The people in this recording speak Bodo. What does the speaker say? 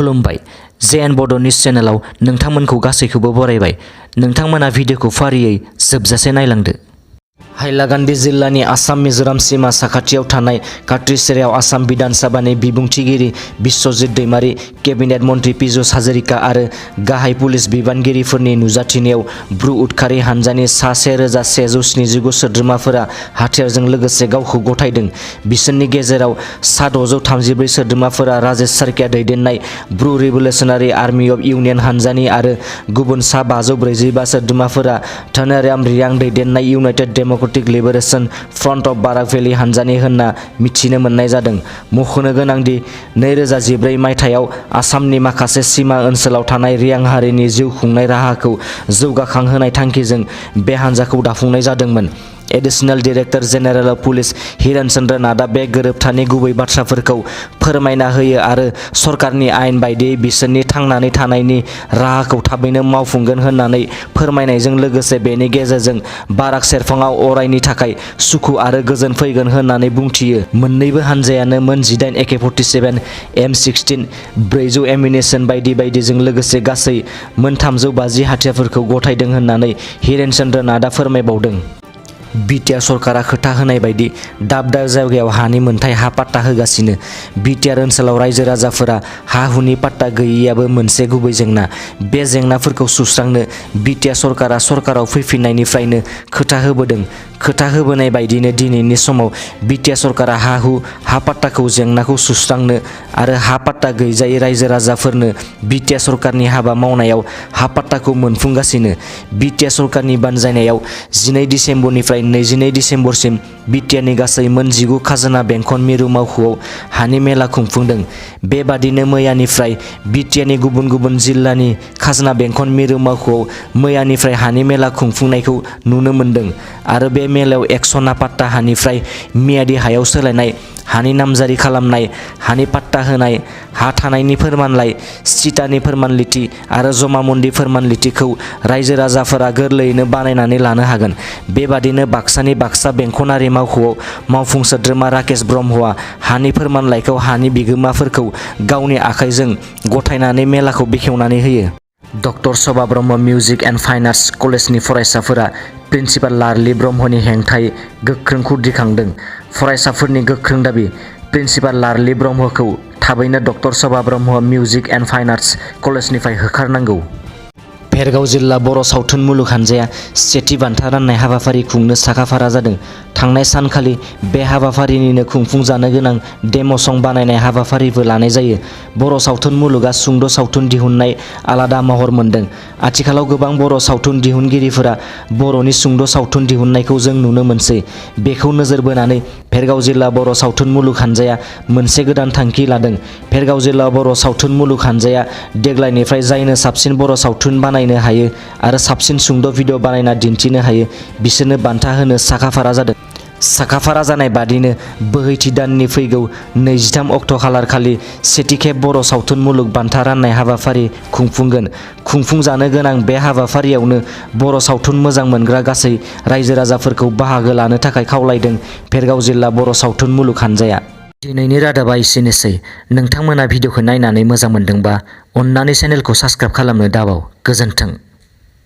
खुलुमबाय जेएन बड' निउज चेनेलाव नोंथांमोनखौ गासैखौबो बरायबाय। नोंथांमोना भिडिअखौ फारियै जोबजासे नायलांदो। हाइलाकान्दि जिल्लानि आसाम मिजोराम सीमा साखाथियाव थानाय काट्रिसेरायाव आसाम बिधान सभानि बिबुंथिगिरि बिश्वजित दैमारी, केबिनेट मन्त्रि पीयूष हाजरिका आरो गाहाय पुलिस बिबानगिरिफोरनि नुजाथिनायाव ब्रु उदखारि हानजानि सा 1179 सोद्रोमाफोरा हाथियारजों लोगोसे गावखौ गथायदों। बिसोरनि गेजेराव सा 634 सोद्रोमाफोरा राजेश सार्किया दैदेननाय ब्रु रिभलिउसनारि आर्मी अफ इउनियन हानजानि आरो गुबुन सा 545 सोद्रोमाफोरा धनाराम रियांग दैदेननाय united democratic liberation front of Barak valley हानजानि होनना मिथिनो मोननाय जादों। मख'नो गोनांदि 2014 मायथाइयाव आसामनि माखासे सीमा ओनसोलाव थानाय रियांग हारिनि जिउ खुंनाय राहाखौ जौगाखांहोनाय थांखिजों बे हानजाखौ दाफुंनाय जादोंमोन। Additional director general of police Hiren Chandra नाथआ बे गोरोबथानि गुबै बाथ्राफोरखौ फोरमायना होयो आरो सरकारनि आयेन बायदियै बिसोरनि थांनानै थानायनि राहाखौ थाबैनो मावफुंगोन होननानै फोरमायनायजों लोगोसे बेनि गेजेरजों बाराक सेरफाङाव अरायनि थाखाय सुखु आरो गोजोन फैगोन होननानै बुंथियो। मोन्नैबो हानजायानो मोन 18 AK-47, M16, 400 एमिनेशन बायदि बायदिजों लोगोसे गासै मोन 350 हाथियारफोरखौ गथायदों होननानै हिरेन चन्द्र नाथआ फोरमायबावदों। बिटिआर सरकारा खोथा होनाय बायदि दाब दाब जायगायाव हानि मोनथाय हा पाट्टा होगासिनो। बिटिआर ओनसोलाव रायजो राजाफोरा हा हुनि पाट्टा गैयैयाबो मोनसे गुबै जेंना। बे जेंनाफोरखौ सुस्रांनो बिटिआर सरकारा सरकाराव फैफिननायनिफ्रायनो खोथा होबोदों। खोथा होबोनाय बायदिनो दिनैनि समाव बिटिआर सरकारा हा पाट्टाखौ जेंनाखौ सुस्रांनो आरो हा पाट्टा गैजायै रायजो राजाफोरनो बिटिआर सरकारनि हाबा मावनायाव हा पाट्टाखौ मोनफुंगासिनो। बिटिआर सरकारनि बानजायनायाव 12 डिसेम्बरनिफ्राय 22 डिसेम्बरसिम बिटिआरनि गासै मोन 19 खाजोना बेंखन मिरु मावख'आव हानि मेला खुंफुंदों। बेबादिनो मैयानिफ्राय बिटिआरनि गुबुन गुबुन जिल्लानि खाजोना बेंखन मिरु मावख'आव मैयानिफ्राय हानि मेला खुंफुंनायखौ नुनो मोन्दों आरो बे मेलायाव एकस'ना पाट्टा हानिफ्राय मियादि हायाव सोलायनाय, हानि नामजारि खालामनाय, हानि पाट्टा होनाय, हा थानायनि फोरमानलाइ, सिटानि फोरमानलिथि आरो जमामन्दी फोरमानलिथिखौ रायजो राजाफोरा गोरलैयैनो बानायनानै लानो हागोन। बेबादिनो बाक्सानि बाक्सा बेंखनारि मावख'आव मावफुं सोद्रोमा राकेश ब्रह्मआ हानि फोरमानलाइखौ हानि बिगोमाफोरखौ गावनि आखाइजों गथायनानै मेलाखौ बेखेवनानै होयो। Doctor Shobha Brahma music and fine arts कलेजनि फरायसाफोरा प्रिन्सिपाल लारलि ब्रह्मनि हेंथायै गोख्रों खुर दिखांदों। फरायसाफोरनि गोख्रों दाबि, प्रिन्सिपाल लारलि ब्रह्मखौ थाबैनो doctor Shobha Brahma music and fine arts कलेजनिफ्राय होखारनांगौ। भेरगाव जिल्ला बर' सावथुन मुलुग हानजाया सेथि बान्था राननाय हाबाफारि खुंनो साखाफारा जादों। थांनाय सानखालि बे हाबाफारिनिनो खुंफुंजानो गोनां डेम' सं बानायनाय हाबाफारिबो लानाय जायो। बर' सावथुन मुलुगा सुंद' सावथुन दिहुननाय आलादा महर मोनदों। आथिखालाव गोबां बर' सावथुन दिहुनगिरिफोरा बर'नि सुंद' सावथुन दिहुननायखौ जों नुनो मोनसै। बेखौ नोजोर बोनानै भेरगाव जिल्ला बर' सावथुन मुलुग हानजाया मोनसे गोदान थांखि लादों। भेरगाव जिल्ला बर' सावथुन मुलुग हानजाया देग्लायनिफ्राय जायनो साबसिन बर' सावथुन बानायनो हायो आरो साबसिन सुंद' भिडिअ बानायना दिन्थिनो हायो बिसोरनो बान्था होनो साखाफारा जादों। साखाफारा जानाय बादिनो बोहैथि दाननि फैगौ 23 अक्ट' खालारखालि सेथि खेब बर' सावथुन मुलुग बान्था राननाय हाबाफारि खुंफुंगोन। खुंफुंजानो गोनां बे हाबाफारियावनो बर' सावथुन मोजां मोनग्रा गासै रायजो राजाफोरखौ बाहागो लानो थाखाय खावलायदों भेरगाव जिल्ला बर' सावथुन मुलुग हानजाया। दिनैनि रादाबा एसेनोसै। नोंथांमोना भिडिअखौ नायनानै मोजां मोनदोंबा अन्नानै चेनेलखौ साबस्क्राइब खालामनो दाबाव। गोजोन्थों।